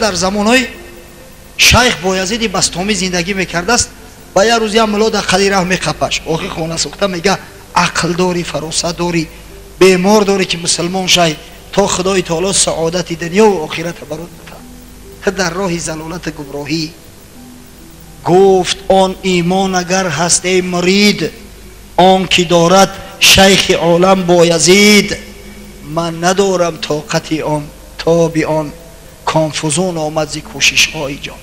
Дар замонҳои шайх Боязиди Бастомӣ зиндагӣ мекардааст, ба як рӯз як мулло дар қади раҳ меқапаш. Охи хона сӯхта мега ақл дорӣ, фаросат дорӣ, бемор дорӣ ки мусулмон шай, то Худои таоло саодати дунё ва охирата барот битад. Дар роҳи залолати гумроҳӣ гуфт он имон агар ҳаст эй мурид, он ки дорад шайхи олам Боязид, ман надорам тоқати он тоби он, конфузун омад зи кӯшишҳои ҷон.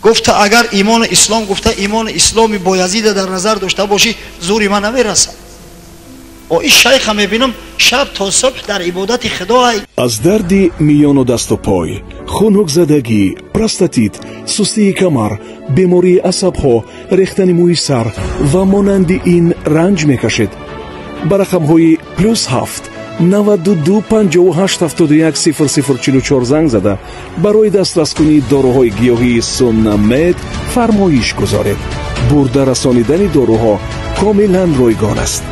Гуфта агар имони ислом, гуфта имони исломи Боязида дар назар дошта бошӣ, зури ман намерасад. О ин шайха мебинам шаб то субҳ дар ибодати Худо. Аз дарди миёну дасту пой, хунукзадагӣ, простатит, сустии камар, бемории асабҳо, рехтани мӯи сар ва монанди ин ранҷ мекашед. Ба рақамҳои +7 92 58 71 00 44 занг зада барои дастраскунии доруҳои гиёҳии Суннамед фармоиш гузоред. Бурда расонидани доруҳо комилан ройгон аст.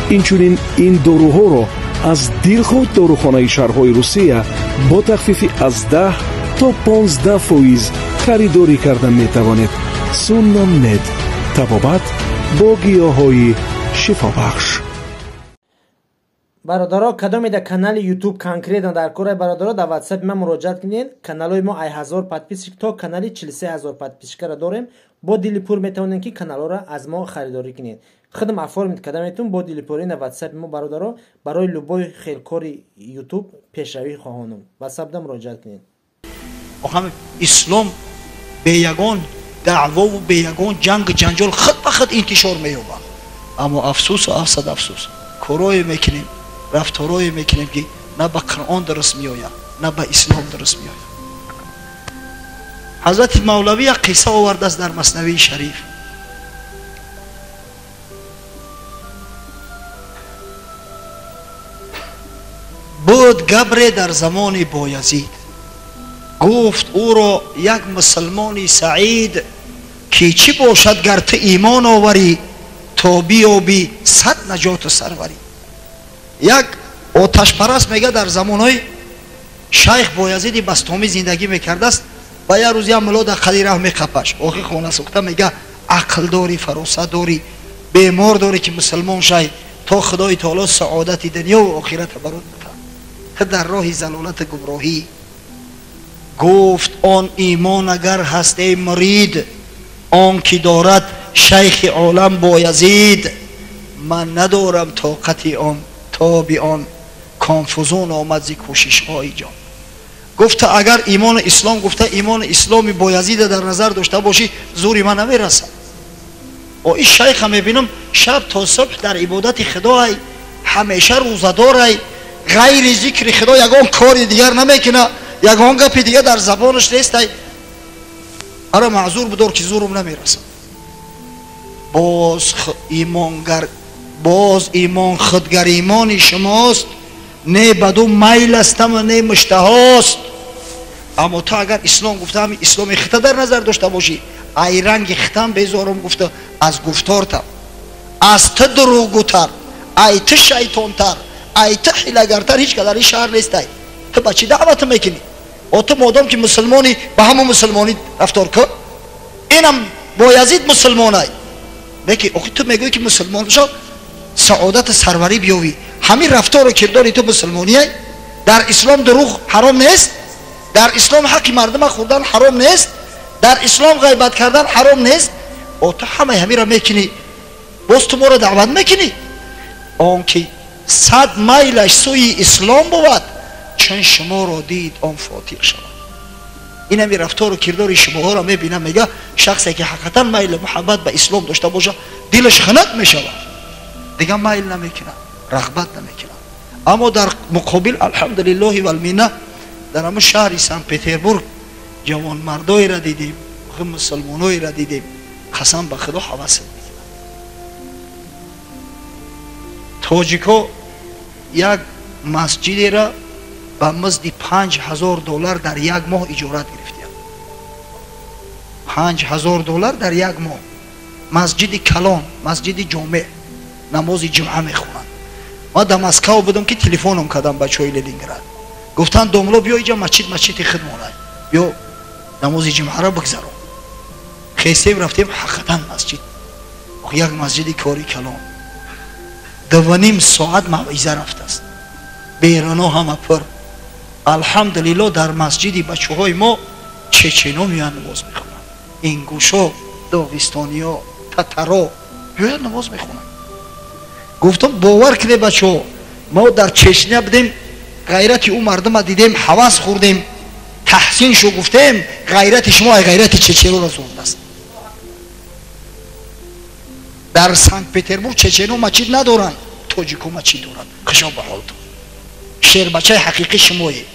Инчунин ин доруҳоро аз дилхоҳ дорухонаи шаҳрҳои Русия бо тахфифи аз 10 то 15% харидорӣ карда метавонед. Суннамед, табобат бо гиёҳҳои шифобахш. Бародаро, кадоме дар канали YouTube конкретно дар кораи бародаро дар WhatsApp ман муроҷиат кунед. Каналҳои мо ай 1000 подписчик то канали 43000 подписчикаро дорем. Бо дили пур метавонед ки каналҳоро аз мо харидорӣ кунед. Худам оформить карда метавон бо дили пур ина WhatsApp мо бародаро барои любой хелкори YouTube пешравӣ хоҳонам. WhatsApp да муроҷиат кунед. Охам ислом бе ягон даъвову бе ягон ҷанг ҷанҷол худ ба худ интишор меёбад. Аммо афсӯсу афсад афсӯс, корое мекунем, рафторое мекунем ки на ба Қуръон дуруст меояд, на ба ислом дуруст меояд. Ҳазрати Мавлавӣ як қисса овардааст дар Маснавии Шариф. Буд габре дар замони Боязид, гуфт ӯро як мусулмони саид, ки чӣ бошад гар ту имон оварӣ, то биёбӣ сад наҷоту сарварӣ. Як оташпараст мега дар замонҳои шайх Боязиди Бастомӣ зиндагӣ мекардааст, ба як рӯз як мулло дар қади раҳ меқапаш. Охи хона сӯхта мега ақл дорӣ, фаросат дорӣ, бемор дорӣ ки мусулмон шай, то Худои таоло саодати дунё ва охирата барот битад. Дар роҳи залолати гумроҳӣ гуфт он имон агар ҳаст эй мурид, он ки дорад шайхи олам Боязид, ман надорам тоқати он тоби он, конфузун омад зи кӯшишҳои ҷон. Гуфта агар имони ислом, гуфта имони исломи Боязида дар назар дошта бошӣ, зури ман намерасад. О ин шайха мебинам шаб то субҳ дар ибодати Худо, ҳамеша рӯзадорай, ғайри зикри Худо ягон кори дигар намекуна, ягон гапи дигар дар забонаш нестай. Ара маъзур будор ки зурум намерасад. Боз имонгар, боз имон худгар имони шумост, не баду майл астам, не муштаҳост. Аммо ту агар ислом гуфта, ҳами исломи хита дар назар дошта бошӣ, ай ранги хитам безорум гуфта аз гуфтортам, аз ту дурӯғгӯтар, ай ту шайтонтар, ай ту ҳилагартар ҳеҷ ка дар ин шаҳр нестай. Ту ба чӣ даъват мекунӣ? О ту модом ки мусулмонӣ, ба ҳамон мусулмонӣ рафтор кун. Инам Боязид мусулмонай. Лекин охи ту мегӯӣ ки мусулмон шав, саодати сарварӣ биёвӣ. Ҳамин рафтору кирдори ту мусулмоние? Дар ислом дурӯғ ҳаром нест? Дар ислом ҳаққи мардума хӯрдан ҳаром нест? Дар ислом ғайбат кардан ҳаром нест? О ту ҳамаи ҳаминро мекунӣ, боз ту моро даъват мекунӣ? Он ки 100 майлаш сӯи ислом бувад, чун шуморо дид он фотиҳ шавад. Ин ҳамин рафтору кирдори шумоҳоро мебинам, мега шахсе ки ҳақиқатан майли муҳаббат ба ислом дошта бошад, дилаш хунак мешавад, дигар майл намекунад, рағбат намекунад. Аммо дар муқобил алҳамдулиллоҳи валминна дар ҳамон шаҳри Санкт-Петербург ҷавонмардоеро дидем, мусулмоноеро дидем, қасам ба Худо ҳавас мекунад. Тоҷико як масҷидеро ба музди $5000 дар як моҳ иҷорат гирифтиянд. $5000 дар як моҳ. Масҷиди калон, масҷиди ҷомеъ, намози ҷумъа мехонанд. Ман дар Москва будам ки телефоном кардам бачаҳои Ленинград. Гуфтанд домло биё иҷа масҷид, масҷиди худмонай. Биё намози ҷумъаро бигзарон. Хестем рафтем ҳақиқатан масҷид. Як масҷиди кори калон. 2.5 соат мавъиза рафтааст. Берано ҳама пур. Алҳамдулилло дар масҷиди бачаҳои мо чечено меоянд намоз мехонанд. Ингушо, доғистониё, татаро меоянд намоз мехонанд. Гуфтам бовар кунед бачаҳо, мо дар Чечня будем, ғайрати ӯ мардума дидем, ҳавас хӯрдем, таҳсин шу гуфтем, ғайрати шумо ай ғайрати чеченора зурдааст. Дар Санкт-Петербург чечено масҷид надоранд, тоҷико масҷид доранд. Хушо ба ҳолтон. Шербачаи ҳақиқӣ шумое.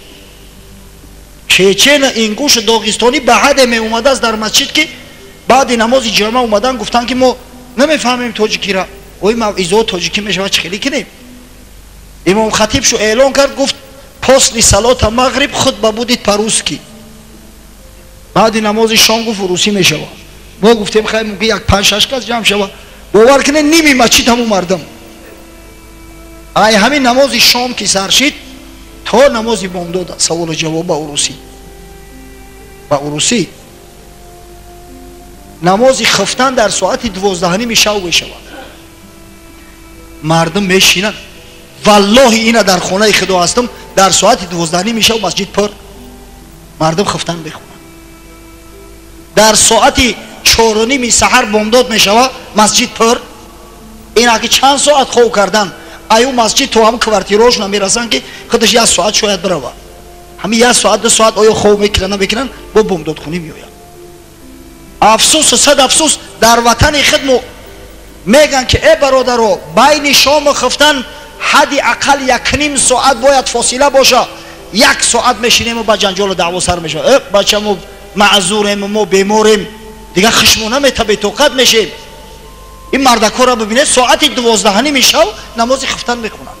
Чечена, ингуш, доғистонӣ ба ҳаде меомадааст дар масҷид ки баъди намози ҷумъа омадан гуфтанд ки мо намефаҳмем тоҷикира. Ой мавъизаҳо тоҷикӣ мешавад, чӣ хеле кунем? Имом хатиб шу эълон кард, гуфт после салота мағриб хутба будет по-русски. Баъди намози шом гуфт русӣ мешавад. Мо гуфтем хай мумкин як 5-6 кас ҷамъ шавад. Бовар кунед ними масҷид ҳамун мардум. Ай ҳамин намози шом ки сар шид то намози бомдод саволу ҷавоб ба урусӣ. Ба урусӣ. Намози хифтан дар соати 12:30 шав мешавад. Мардум мешинанд. Валлоҳи ина дар хонаи худо ҳастам, дар соати 12:30 шав масҷид пур. Мардум хифтан мехонанд. Дар соати 4:30 саҳар бомдод мешавад, масҷид пур. Ина ки чанд соат хов кардан, аю масҷид то ҳам квартираҳошон намерасанд ки худаш як соат шояд бирава. Ҳамин як соат 2 соат оё хов мекунанд намекунанд, бо бомдодхунӣ меоянд. Афсӯс, сад афсӯс, дар ватани худ мо мегӯянд ки э бародаро, байни шому хифтан ҳадди ақал 1.5 соат бояд фосила боша. 1 соат мешинему ба ҷанҷолу даъво сар мешавад. Э бача, мо маъзурем, мо беморем, дигар хишмо намета, бетоқат мешем. Ин мардакҳоро бибинед, соати 12:30 шав намози хифтан мехонанд.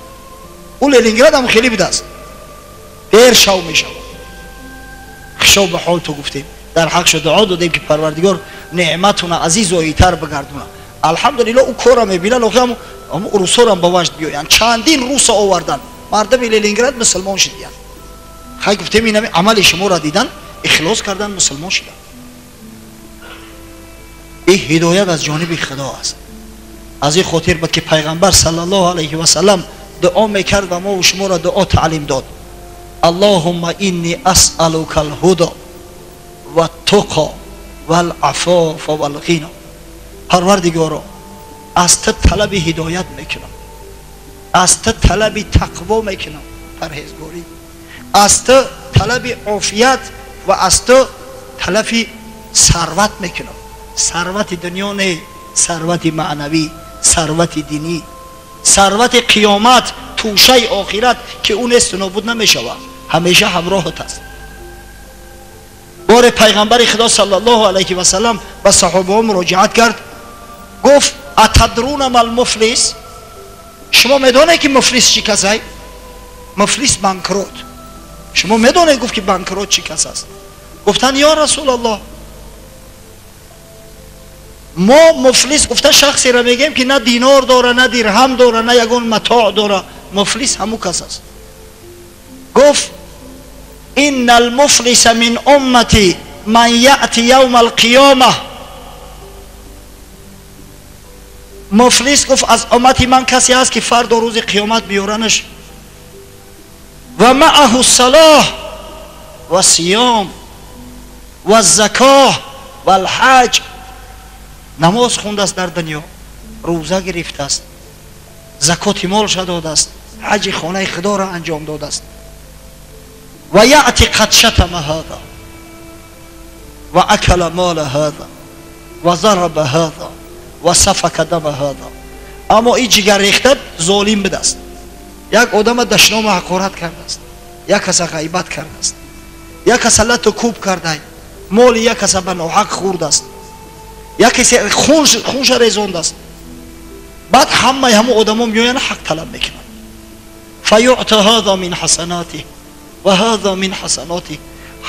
Ӯ Ленинград ҳам хеле будааст, дер шав мешавад. Хишов ба ҳол ту гуфтем, дар ҳақшо дуо додем ки Парвардигор неъматуна азизу оитар бигардуна. Алҳамдулилло ӯ корро мебинанд, охи ҳам русҳоро ба ваҷд биёянд. Чандин руса овардан, мардуми Ленинград мусулмон шудиянд. Хай гуфтем ин амали шуморо дидан, ихлос кардан, мусулмон шуданд. Ин ҳидоят аз ҷониби Худо аст. Аз ин хотир буд ки пайғамбар саллаллоҳу алайҳи васаллам дуо мекард ва мо шуморо дуо таълим дод. Аллоҳумма инни асъалука алҳудо ваттуқо валафофа валғино. Парвардигоро, аз ту талаби ҳидоят мекунам, аз ту талаби тақво мекунам, парҳезгорӣ, аз ту талаби офият ва аз ту талаби сарват мекунам. Сарвати дунё не, сарвати маънавӣ, сарвати динӣ, сарвати қиёмат, тӯшаи охират ки ӯ несту нобуд намешавад, ҳамеша ҳамроҳат аст. Боре пайғамбари Худо саллаллоҳу алайҳи васаллам ба саҳобаҳо муроҷиат кард, гуфт атадруна мал муфлис? Шумо медонед ки муфлис чӣ касай? Муфлис банкрот. Шумо медонед, гуфт, ки банкрот чӣ кас аст? Гуфтанд ё Расулаллоҳ, мо муфлис гуфта шахсеро мегӯем ки на динор дора, на дирҳам дора, на ягон матоъ дора. Муфлис ҳамун кас аст. Гуфт инна алмуфлиса мин уммати ман яъти явма алқиёма. Муфлис гуфт аз уммати ман касе ҳаст ки фардо рӯзи қиёмат биёранаш ва маъаҳу салоҳ ва сиём ва закоҳ ва алҳаҷ. Намоз хондааст дар дунё, рӯза гирифтааст, закоти молша додааст, ҳаҷи хонаи Худоро анҷом додааст. Ва яъти қад шатама ҳаза ва акала мола ҳаза ва зараба ҳаза ва сафака дама ҳаза. Аммо ин ҷигаррехта золим будааст, як одама дашному ҳақорат кардааст, як каса ғайбат кардааст, як каса лату кӯб кардай, моли як каса ба ноҳақ хӯрдааст, як касе хунша резондааст. Баъд ҳамаи ҳамун одамо меоянд, ҳақ талаб мекунанд. Фаюъта ҳаза мин ҳасанатиҳ ва ҳаза мин ҳасанотиҳ.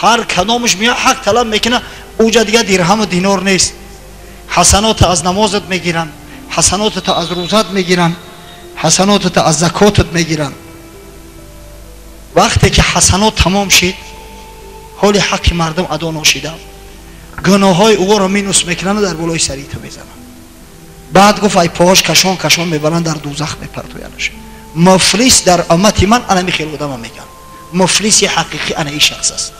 Ҳар кадомаш меояд ҳақ талаб мекунад, уҷа дига дирҳаму динор нест. Ҳасанота аз намозат мегиранд, ҳасанотата аз рӯзат мегиранд, ҳасанотата аз закотат мегиранд. Вақте ки ҳасанот тамом шид, Ҳоли ҳаққи мардум адо ношидам. Гуноҳҳои ӯро минус мекунанд дар болои сари ту мезананд. Баъд гуфт ай поҳош кашон кашон мебаранд дар дӯзах мепартоянаш. Муфлис дар уммати ман ана михел одама мегӯянд. Муфлиси ҳақиқӣ ана ин шахс аст.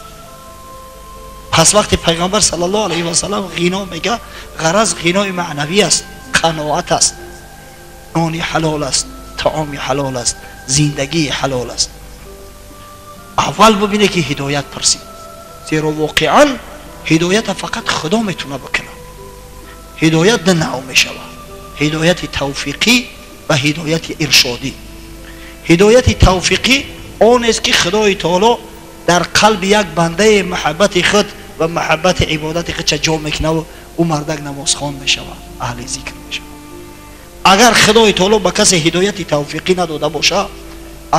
Пас вақти пайғамбар саллаллоҳу алайҳи васаллам ғино мега, ғараз ғинои маънавӣ аст, қаноат аст, нони ҳалол аст, таоми ҳалол аст, зиндагии ҳалол аст. Аввал бибине ки ҳидоят пурсид, зеро воқеан ҳидоята фақат Худо метавона бикунад. Ҳидоят ду навъ мешавад: ҳидояти тавфиқӣ ва ҳидояти иршодӣ. Ҳидояти тавфиқӣ он аст ки Худои таоло дар қалби як бандаи муҳаббати худ ва муҳаббати ибодати худша ҷо мекунад ва ӯ мардак намозхон мешавад, аҳли зикр мешавад. Агар Худои таоло ба касе ҳидояти тавфиқӣ надода бошад,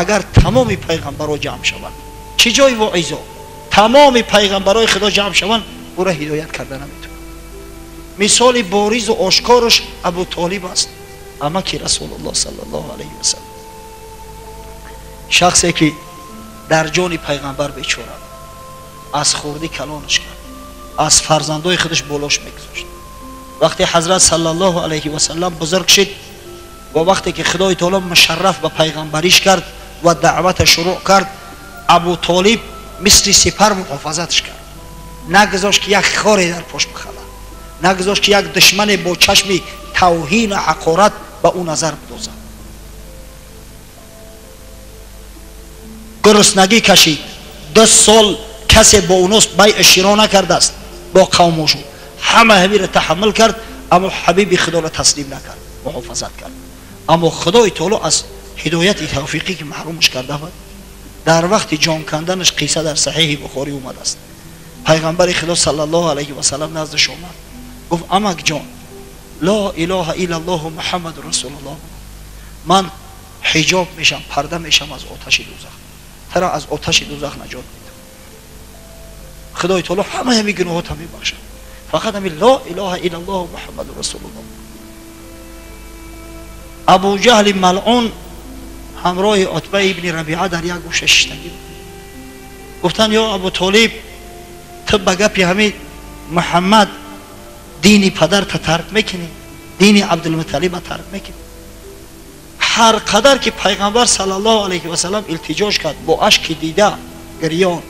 агар тамоми пайғамбарҳо ҷамъ шаванд, чӣ ҷои воизо, тамоми пайғамбарҳои Худо ҷамъ шаванд, ӯро ҳидоят карда наметавонад. Мисоли боризу ошкораш Абу Толиб аст, амаки Расулуллоҳ саллаллоҳу алайҳи васаллам, шахсе ки дар ҷони пайғамбар бечора аз хурдӣ калонаш кард, аз фарзандои худаш болош мегузошт. Вақте ҳазрат саллаллоҳу алайҳи васаллам бузург шид ва вақте ки Худои таоло мушарраф ба пайғамбариш кард ва даъвата шурӯъ кард, Абу Толиб мисли сипар муҳофазатш кард. Нагузошт ки як хоре дар пош бихалад, нагузошт ки як душмане бо чашми тавҳину ҳақорат ба ӯ назар бидозад. Гуруснагӣ кашид, 2 сол касе бо унос байъ широ накардааст бо қавмошу, ҳама ҳамиро таҳаммул кард, аммо ҳабиби Худоро таслим накард, муҳофазат кард. Аммо Худои таоло аз ҳидояти тавфиқӣ ки маҳрумаш карда буд, дар вақти ҷон канданаш қисса дар саҳеҳи Бухорӣ омадааст. Пайғамбари Худо саллаллоҳу алайҳи васаллам наздаш омад, гуфт: амак ҷон, ло илоҳа иллаллоҳу муҳаммаду расулуллоҳ, ман ҳиҷоб мешам, парда мешам аз оташи дӯзах, тара аз оташи дӯзах наҷот медам. Худои таоло ҳама ҳами гуноҳота мебахшад, фақат ҳами ло илоҳа иллаллоҳу муҳаммаду расулуллоҳ. Абуҷаҳли малъун ҳамроҳи Утба ибни Рабиа дар як гӯша шиштагӣ буд. Гуфтанд: ё Абу Толиб, ту ба гапи ҳамин Муҳаммад дини падарта тарк мекунӣ, дини Абдулмуталиба тарк мекунӣ? Ҳар қадар ки пайғамбар саллаллоҳу алайҳи васаллам илтиҷош кард бо ашки дида гирён: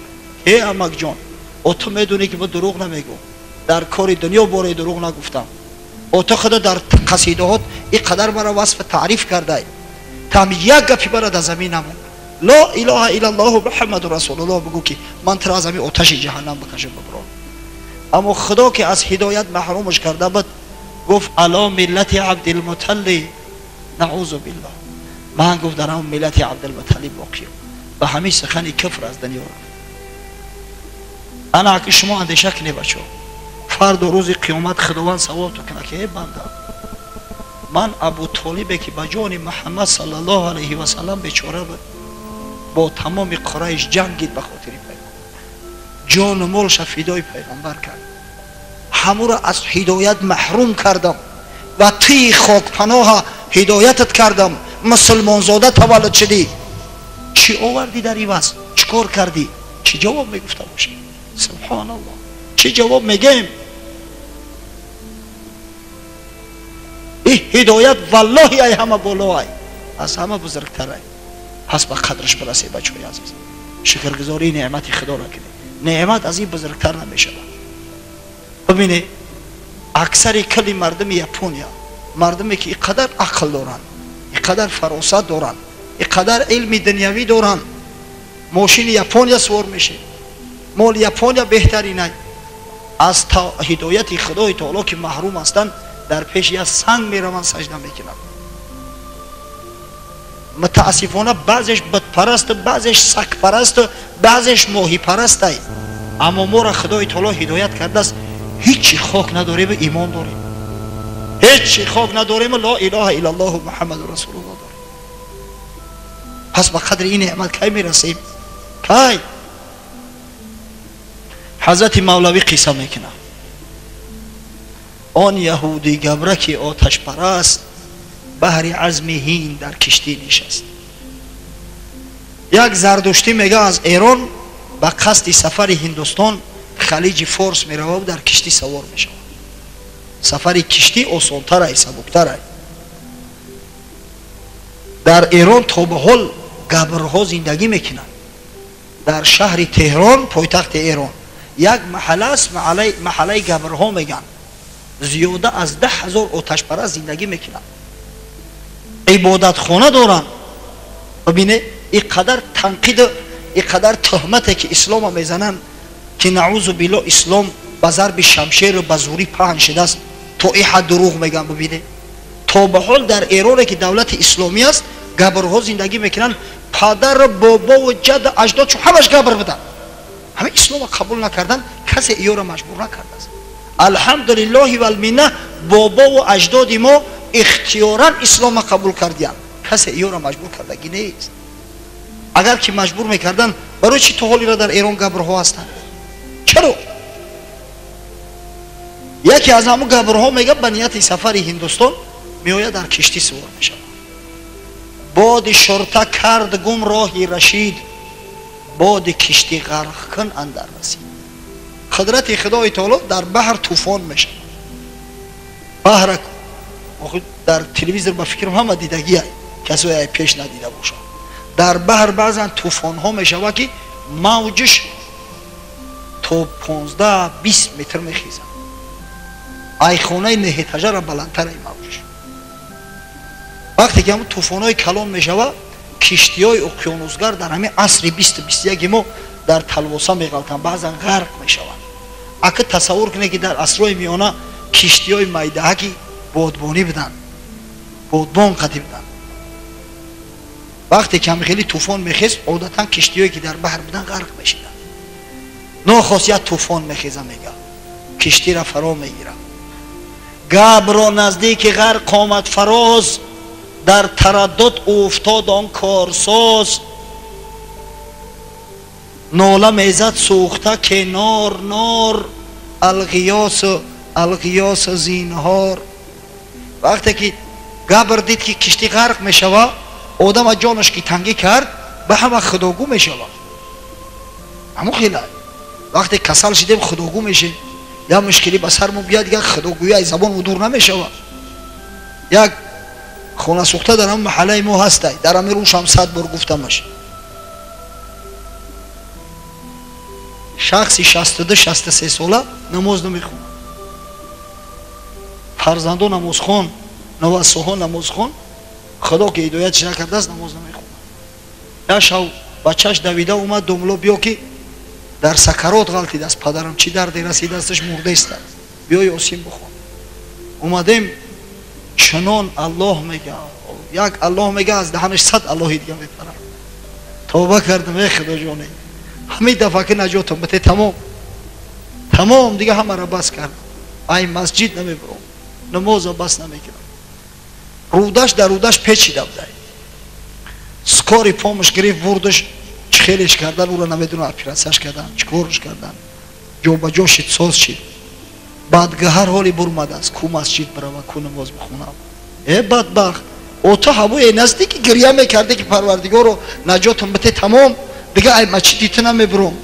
э амакҷон, о ту медонӣ ки ман дурӯғ намегӯм, дар кори дунё боре дурӯғ нагуфтам, о ту худо дар қасидаҳот ин қадар маро васф таъриф кардай, там як гапи мара дар замин намонд, ло илоҳа иллаллоҳу муҳаммаду расулуллоҳ бигӯ ки ман туро аз ҳамин оташи ҷаҳаннам бикашам бибаром. Аммо Худо ки аз ҳидоят маҳрумаш карда буд, гуфт: ало миллати Абдулмуталлиб, наъузу биллоҳ, ман гуфт дар ҳамон миллати Абдулмуталлиб боқиям. Ба ҳамин сухани куфр аз дунё рафт. Ана аки шумо андеша кунед бачаҳо, фардо рӯзи қиёмат Худованд савол ту кунад ки эй банда, ман Абу Толибе ки ба ҷони Муҳаммад саллаллоҳу алайҳи васаллам бечора буд, бо тамоми Қурайш ҷангид ба хотири пайғамбар, ҷону молша фидои пайғамбар кард, ҳамуро аз ҳидоят маҳрум кардам ва туи хокпаноҳа ҳидоятат кардам, мусулмонзода таваллуд шудӣ, чӣ овардӣ дар иваз, чӣ кор кардӣ? Чӣ ҷавоб мегуфта бошӣ? Субҳоналлоҳ, чӣ ҷавоб мегӯем? Ин ҳидоят валлоҳи ай ҳама болоай, аз ҳама бузургтарай. Пас ба қадраш бирасед бачаҳои азиз, шукргузории неъмати Худоро кунед. Неъмат аз ин бузургтар намешавад. Бибинед, аксари кулли мардуми Япония, мардуме ки ин қадар ақл доранд, ин қадар фаросат доранд, ин қадар илми дунявӣ доранд, мошини Япония сувор мешед, моли Япония беҳтаринай, аз ҳидояти Худои таоло ки маҳрум ҳастанд, дар пеши як санг мераванд, саҷда мекунанд. Мутаассифона баъзеш бутпарасту, баъзеш сагпарасту, баъзеш моҳипарастай. Аммо моро Худои таоло ҳидоят кардааст, ҳеҷ хок надорем, имон дорем, ҳеҷ хок надорем, ло илоҳа иллаллоҳу муҳаммаду расулуллоҳ дорем. Пас ба қадри ин неъмат кай мерасем? Кай? Ҳазрати Мавлавӣ қисса мекунад: он яҳуди габра ки оташпараст, баҳри азми ҳинд дар киштӣ нишаст. Як зардуштӣ мега аз Эрон ба қасди сафари Ҳиндустон Халиҷи Форс меравад, дар киштӣ савор мешавад. Сафари киштӣ осонтарай, сабуктарай. Дар Эрон то ба ҳол габрҳо зиндагӣ мекунанд. Дар шаҳри Теҳрон, пойтахти Эрон, як маҳалла аст, маҳаллаи габрҳо мегӯянд. Зиёда аз 10 000 оташпараст зиндагӣ мекунанд. Ибодатхона доранд. Бибине, ин қадар танқиду ин қадар тӯҳмате ки ислома мезананд, ки наъузу билло ислом ба зарби шамшеру ба зӯрӣ паҳн шудааст, то ин ҳад дурӯғ мегӯянд. Бибине, то ба ҳол дар Эроне ки давлати исломӣ аст, габрҳо зиндагӣ мекунанд. Падару бобову ҷаду аҷдодшу ҳамаш габр буданд. Ҳама ислома қабул накарданд, касе иёро маҷбур накардааст. Алҳамдулиллоҳи валминна, бобову аҷдоди мо ихтиёран ислома қабул кардиянд, касе иёро маҷбур кардагӣ нест. Агар ки маҷбур мекарданд, барои чӣ то ҳолира дар Эрон габрҳо ҳастанд? Чаро? Яке аз ҳамун габрҳо мега, ба нияти сафари Ҳиндустон меояд, дар киштӣ сувор мешавад. Боди шурта кард гум роҳи рашид, боди киштӣ ғарқ кун андар расид. Қудрати Худои таоло, дар баҳр тӯфон мешавад. Баҳра дар телевизор ба фикрам ҳама дидагия, касое пеш надида бошад. Дар баҳр баъзан тӯфонҳо мешавад, ки мавҷиш то 15-20 метр мехезад. Айхонаи неҳетажара баландтар ай мавҷиш. Вақте ки ҳамн тӯфонҳои калон мешавад, киштиҳои уқёнусгар дар ҳамин асри 20-21 мо дар талвоса меғалтанд, баъзан ғарқ мешаванд. Ака, тасаввур кунед, ки дар асрҳои миёна киштиҳои майдаҳаки бодбонӣ буданд, бодбон қатӣ буданд. Вақте ки ҳами хеле тӯфон мехест, одатан киштиҳое ки дар баҳр буданд, ғарқ мешиданд. Нохост як тӯфон мехеза, мега, киштиро фаро мегирад. Габро наздики ғарқ омад фароз, дар тараддуд уфтод он корсоз. Нола мезад сӯхта, ке нор, нор, алғиёсу алғиёсу зинҳор. Вақте ки габр дид, ки киштӣ ғарқ мешава, одам аз ҷонаш ки тангӣ кард, ба ҳама худогӯ мешавад. Ҳамон хела вақте касал шидем, худогӯ мешем. Як мушкилӣ ба сармон биёяд, дигар худогӯӣ аз забон дур намешавад. Як хонасӯхта дар ҳамн маҳаллаи мо ҳастай, дар ҳамин рӯшам 100 бор гуфтамаш. Шахси 62-63 сола намоз намехонад. Фарзандо намозхон, навасоҳо намозхон, Худо ки ҳидоятш накардааст, намоз намехонад. Як шав бачаш давида омад: «Домло, биё, ки дар сакарот ғалтидааст падарам, чӣ дарде расидасташ, мурдеста, биё, Ёсин бихон». Омадем, чунон Аллоҳ мега, як Аллоҳ мега, аз даҳанаш 100 Аллоҳи дига мепарад. Тавба кардам: «Э Худоҷоне, ҳамин дафъа ки наҷотам бите, тамом, тамом, дига ҳамаро бас кардам, ай масҷид намебуром, намоза бас намекунам». Рӯдаш дар рӯдаш печида будай. Скорый помощь гирифт, бурдаш, чӣ хелеш кардан, ӯро намедонам, оператсияш кардан, чӣ корш кардан, ҷобаҷо шид, соз шид. Бадгаҳар ҳоли бурмадааст, ку масҷид бирава, ку намоз бихонам. Э бадбахт, ото ҳавое наздики гирья мекарде, ки «Парвардигоро, наҷотам бите, тамом, дига ай масҷиди ту намебуром».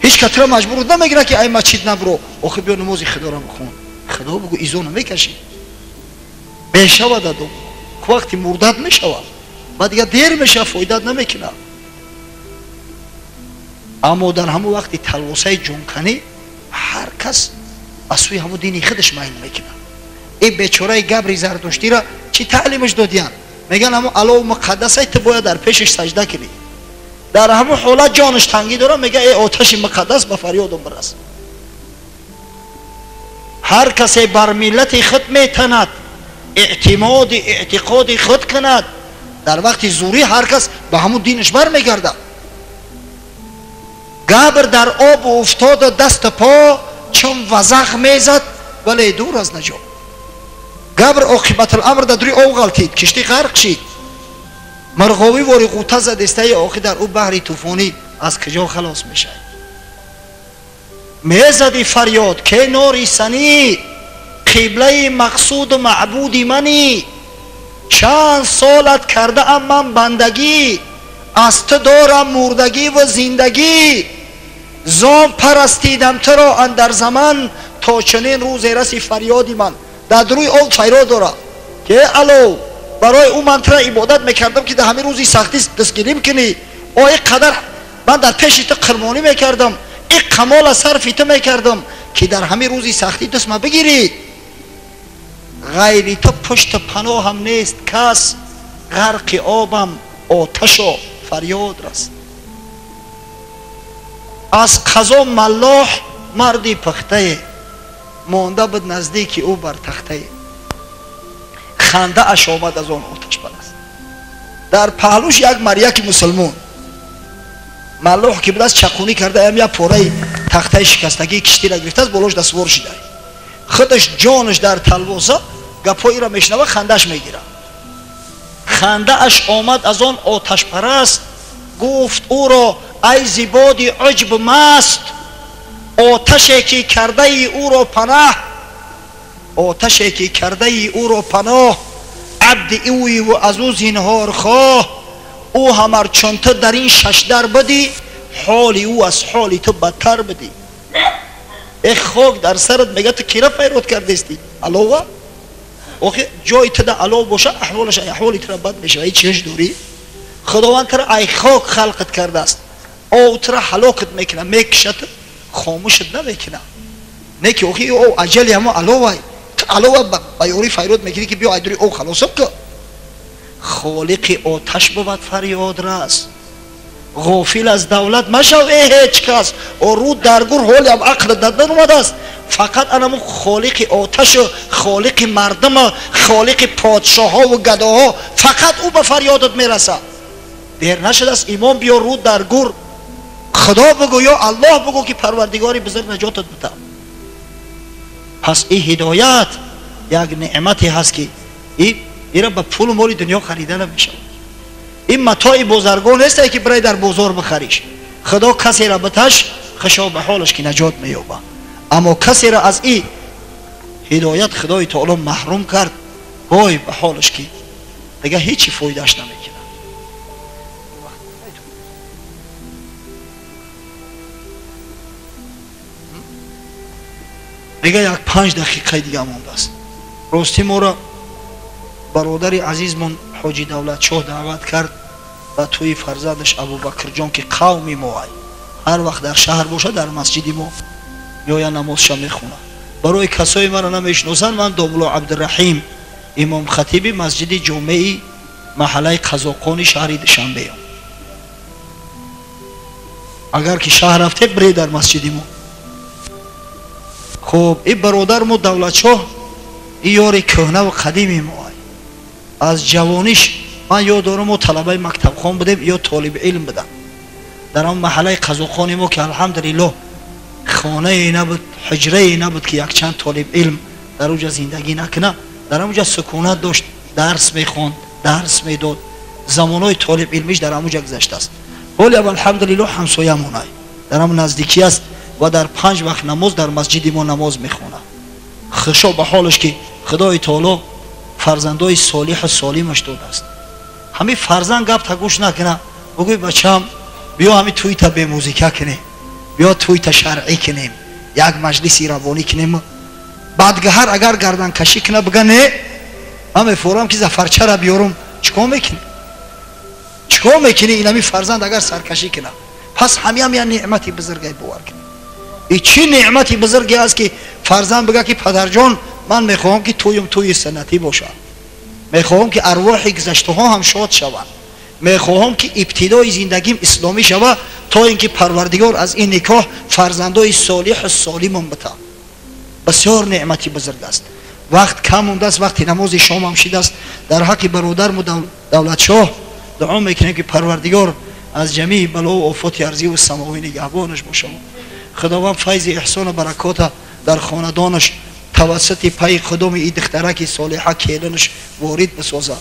Ҳеҷ катра маҷбур намегирад, ки ай масҷид набуро. Охи биё, намози Худоро бихон, Худо бугӯ, изо намекашӣ. Мешавад, адо вақти мурдат мешавад, ба дига дер мешавад, фоидат намекунад. Аммо дар ҳамон вақти талвосаи ҷонканӣ ҳар кас аз сӯи ҳамон дини худаш майл мекунад. Ин бечораи габри зардуштира чӣ таълимаш додиянд? Мегӯянд, ҳамон алову муқаддасай, ту бояд дар пешаш саҷда кунӣ. Дар ҳамон ҳолат ҷонаш тангӣ дорад, мега: «Э оташи муқаддас, ба фарёдам бирас». Ҳар касе бар миллати худ метанад, эътимоди эътиқоди худ кунад. Дар вақти зурӣ ҳар кас ба ҳамун динаш бармегардад. Габр дар об уфтоду дасту по чун вазақ мезад, вале дур аз наҷот. Габр оқибатуламр дар дури об ғалтид, киштӣ ғарқ шид. Мурғовӣ вори ғӯта задестаи, охи дар ӯ баҳри тӯфонӣ аз куҷо халос мешавад? Мезади фарёд, ке нори санӣ, қиблаи мақсуду маъбуди манӣ. Чанд солат кардаам ман бандагӣ, Аз ту дорам мурдагӣ ва зиндагӣ, зон парастидам туро андар заман, то чунин рӯзе раси фарёди ман. Дар рӯи об фарёд дорад ки алло, барои ӯ ман тура ибодат мекардам, ки дар ҳамин рӯзи сахтӣ дастгирим кунӣ. О ин қадар ман дар пеши ту қурбонӣ мекардам, ин қамола сарфи ту мекардам, ки дар ҳамин рӯзи сахтӣ даст ма бигирӣ. Ғайри ту пушти паноҳам нест кас, ғарқи обам оташо фарёд рас. Аз қазо маллоҳ марди пухтае, монда буд наздики ӯ бар тахтае. Хандааш омад аз он оташпараст. Дар паҳлӯш як маряки мусулмон маллоҳ ки будааст, чақунӣ карда, ам як пораи тахтаи шикастагии киштиро гирифтааст, болош даствор шида. Худаш ҷонаш дар талвоса гапҳоиро мешунава, хандааш мегирад. Хандааш омад аз он оташпараст, гуфт ӯро ай зибоди уҷб маст, оташе ки кардаи ӯро панаҳ, оташе ки кардаи ӯро паноҳ, абди ӯиву аз ӯ зинҳор хоҳ. Ӯ ҳамар чун ту дар ин шашдар будӣ, ҳоли ӯ аз ҳоли ту бадтар будӣ. Э хок дар сарат, мега ту кира файрод кардестӣ? Алова? Охи ҷои ту да алов боша, аҳволаш аҳволи тура бад мешава. Чиш дорӣ? Худованд тура ай хок халқат кардааст, ов тура ҳалокат мекунад, мекушад, хомӯшат намекунад. Не ки охи ов аҷали ҳамо аловай, ту алова ба ёрӣ файрод мекунӣ, ки биё ай дури ов халосам ку. Холиқи оташ бувад фарёд рас, ғофил аз давлат машав э ҳеҷ кас. О рӯ дар гур ҳолиам ақл дадан омадааст. Фақат анаму холиқи оташу холиқи мардуму холиқи подшоҳову гадоҳо, фақат ӯ ба фарёдат мерасад. Дер нашудааст, имон биё, рӯ дар гур худо бигӯ ё аллоҳ бигӯ, ки парвардигори бузург наҷотат бида. Пас ин ҳидоят як неъмате ҳаст, ки ира ба пулу моли дунё харида намешавад. Ин матои бозаргон несте, ки бирай дар бозор бихариш. Худо касеро биташ, хушо ба ҳолаш ки наҷот меёбад. Аммо касеро аз ин ҳидоят худои таоло маҳрум кард, вой ба ҳолаш ки дигар ҳечи фоидааш намекунад. Дигар як 5 дақиқаи дига мондааст. Ростӣ моро бародари азизмон ҳоҷи Давлатшоҳ даъват кард ба тӯи фарзандаш Абубакрҷон, ки қавми мо ай, ҳар вақт дар шаҳр бошад, дар масҷиди мо меояд, намозша мехонад. Барои касое маро намешиносанд, ман домулло Абдураҳим, имомхатиби масҷиди ҷомеи маҳаллаи Қазоқони шаҳри Душанбеам. Агар ки шаҳр рафте, биред дар масҷиди мо. Хуб, ин бародармо Давлатшоҳ, ин ёри кӯҳнаву қадими мо ай. Аз ҷавониш ман ёд дорам, мо талабаи мактабхон будем ё толиби илм будам. Дар он маҳаллаи Қазоқони мо, ки алҳамдулиллоҳ хонае набуд, ҳуҷрае набуд, ки якчанд толиби илм дар оҷа зиндагӣ накунад, дар онҷа сукунат дошт, дарс мехонд, дарс медод. Замонҳои толиби илмиш дар ҳамонҷа гузаштааст. Ҳолиам алҳамдулиллоҳ ҳамсоямонай, дар ҳам наздикӣ аст ва дар 5 вақт намоз дар масҷиди мо намоз мехонад. Хушо ба ҳолаш, ки худои таоло фарзандои солиҳу солимаш додааст. Ҳамин фарзанд гап та гӯш накунад, бигӯй бачам биё ҳамин тӯйта бемузика кунем, биё тӯйта шаръӣ кунем, як маҷлиси равонӣ кунем. Бадгаҳар агар гарданкашӣ кунад, бига не, ман мефорам ки зафарчара биёрам. Чикор мекунӣ? Чикор мекунӣ? Ин ҳамин фарзанд агар саркашӣ кунад, пас ҳамиам як неъмати бузургай бовар кунӣ. И чӣ неъмати бузурге аст, ки фарзанд бига ки падарҷон, ман мехоҳам ки тӯюм тӯи санъатӣ бошад, мехоҳам ки арвоҳи гузаштаҳо ҳам шод шаванд, мехоҳам ки ибтидои зиндагим исломӣ шавад, то ин ки парвардигор аз ин никоҳ фарзандои солиҳу солимам бита. Бисёр неъмати бузург аст. Вақт кам мондааст, вақти намози шомам шидааст. Дар ҳаққи бародарму Давлатшоҳ дуо мекунем, ки парвардигор аз ҷамии балову офоти арзиву самовӣ нигаҳбонаш бошад. Худованд файзи эҳсону баракота дар хонадонаш тавассути пайи қудуми и духтараки солиҳа келинаш ворид бисозад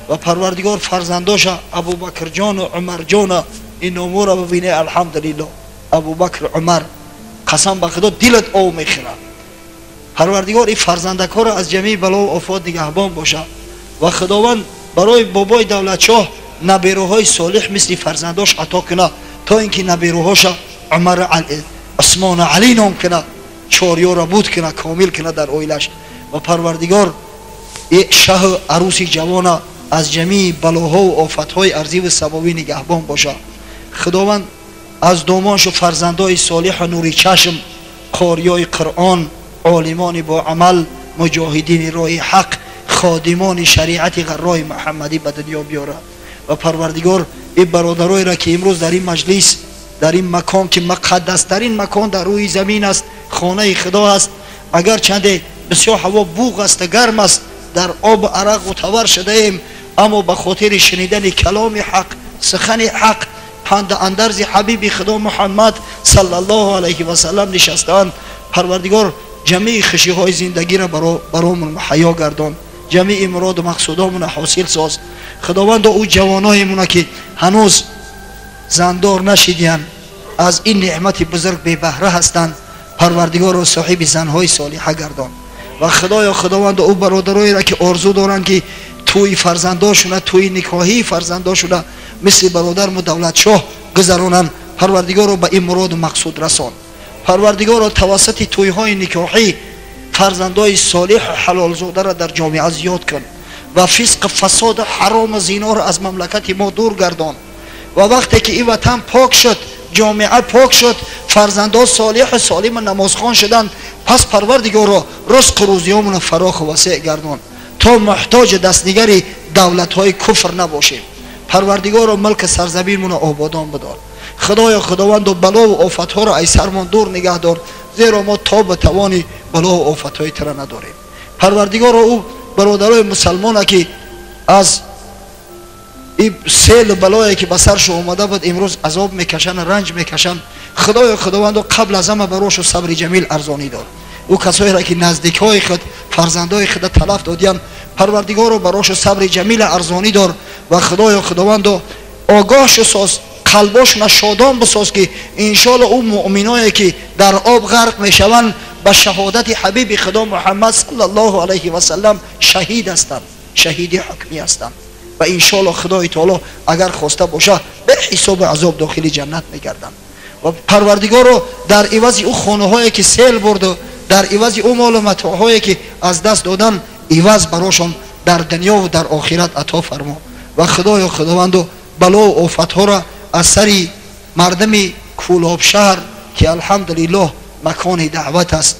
ва парвардигор фарзандоша Абубакрҷону Умарҷона ин номура бибине. Алҳамдулиллоҳ, Абубакр, Умар, қасам ба худо дилат ов мехӯрад. Парвардигор ин фарзандакҳоро аз ҷамии балову офот нигаҳбон бошад ва худованд барои бобои Давлатшоҳ набераҳои солиҳ мисли фарзандош ато куна, то ин ки набераҳоша Умар, Усмон, Алӣ ном куна, чорёра буд куна, комил куна дар оилаш. Ва Парвардигор шаҳу аруси ҷавона аз ҷамии балоҳову офатҳои арзиву самовӣ нигаҳбон боша. Худованд аз домоншу фарзандои солиҳу нури чашм, қориёи Қуръон, олимони боамал, муҷоҳидини роҳи ҳақ, ходимони шариати ғаррои Муҳаммадӣ ба дунё биёрад. Ва Парвардигор ин бародароеро ки имрӯз дар ин маҷлис, дар ин макон ки муқаддастарин макон дар рӯи замин аст, хонаи Худо аст, агарчанде бисёр ҳаво буғ аст, гарм аст, дар об арақу тавар шудаем, аммо ба хотири шунидани каломи ҳақ, сухани ҳақ, панду андарзи ҳабиби Худо Муҳаммад саллаллоҳу алайҳи васаллам нишастаанд. Парвардигор ҷамии хушиҳои зиндагиро баромон муҳайё гардон, ҷамии муроду мақсудомона ҳосил соз. Худовандо ӯ ҷавоноемона ки ҳанӯз зандор нашидиянд, аз ин неъмати бузург бебаҳра ҳастанд, Парвардигорро соҳиби занҳои солиҳа гардон. Ва Худоё Худовандо ӯ бародароеро ки орзу доранд ки тӯи фарзандошуна, тӯи никоҳии фарзандошуна мисли бародарму Давлатшоҳ гузаронанд, Парвардигорро ба ин муроду мақсуд расон. Парвардигорро тавассути тӯйҳои никоҳӣ фарзандои солиҳу ҳалолзодаро дар ҷомеа зиёд кун ва фисқу фасоду ҳарому зиноро аз мамлакати мо дур гардон. Ва вақте ки ин ватан пок шуд, ҷомеа пок шуд, фарзандо солиҳу солиму намозхон шуданд, пас Парвардигорро ризқу рӯзиёмонро фароху васеъ гардон, то муҳтоҷи дастнигари давлатҳои куфр набошем. Парвардигорро мулки сарзаминмонро ободон бидор. Худоё Худовандо балову офатҳоро аз сармон дур нигаҳ дор, зеро мо тобу тавони балову офатҳои тира надорем. Парвардигорро ӯ бародарои мусалмона ки аз селу балое ки ба саршо омада буд имрӯз азоб мекашанд, ранҷ мекашанд, Худоё Худовандо қабл аз ҳама барошу сабри ҷамил арзонӣ дор. Ӯ касоеро ки наздикҳои худ, фарзандои худа талаф додиянд, Парвардигорро барошу сабри ҷамила арзонӣ дор. Ва Худоё Худовандо огоҳшу соз, қалбошона шодон бисоз ки иншоалло ӯ муъминое ки дар об ғарқ мешаванд ба шаҳодати ҳабиби Худо Муҳаммад саллаллоҳу алайҳи васаллам шаҳид ҳастанд, шаҳиди ҳукмӣ ҳастанд. Ва иншоалло Худои таоло агар хоста боша беҳисоби азоб дохили ҷаннат мегарданд. Ва Парвардигорро дар ивази ӯ хонаҳое ки сел бурду, дар ивази ӯ молу матоъҳое ки аз даст додан, иваз барошон дар дунёву дар охират ато фармо. Ва Худоё Худовандо балову офатҳоро аз сари мардами Кӯлобшаҳр ки алҳамдулиллоҳ макони даъват аст,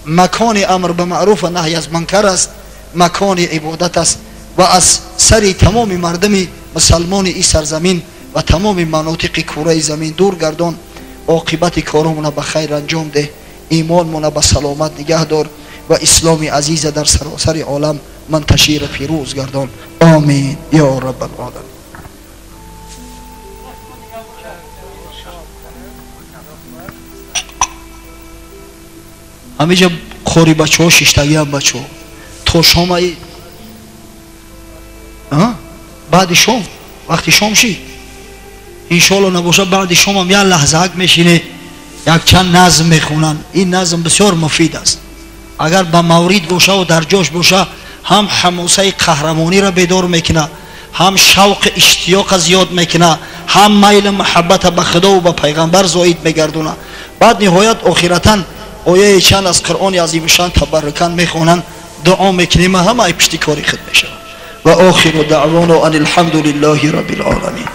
макони амр ба маъруф ва наҳй аз мункар аст, макони ибодат аст, ва аз сари тамоми мардами мусалмони ин сарзамин ва тамоми манотиқи кураи замин дур гардон. Оқибати коромона ба хайр анҷом деҳ, имонмона ба саломат нигаҳ дор ва исломи азиза дар саросари олам манташиру пирӯз гардон. Омин ё раббал оламин. Ҳамиҷа қори бачаҳо шиштагиам, бачаҳо то шомаи баъди шом, вақти шом шид иншоалло набоша баъди шомам як лаҳзаак мешине, якчанд назм мехонанд. Ин назм бисёр муфид аст, агар ба маврид бошаву дар ҷош боша, ҳам ҳамосаи қаҳрамониро бедор мекуна, ҳам шавқи иштиёқа зиёд мекуна, ҳам майли муҳаббата ба Худову ба пайғамбар зоид мегардона. Баъд ниҳоят охиратан ояи чанд аз Қуръони азимушан табаррукан мехонанд, дуо мекунем, ҳамаи пишти кори худ мешавад. Ва охиру даъвоно ан алҳамду лиллаҳи раббил оламин.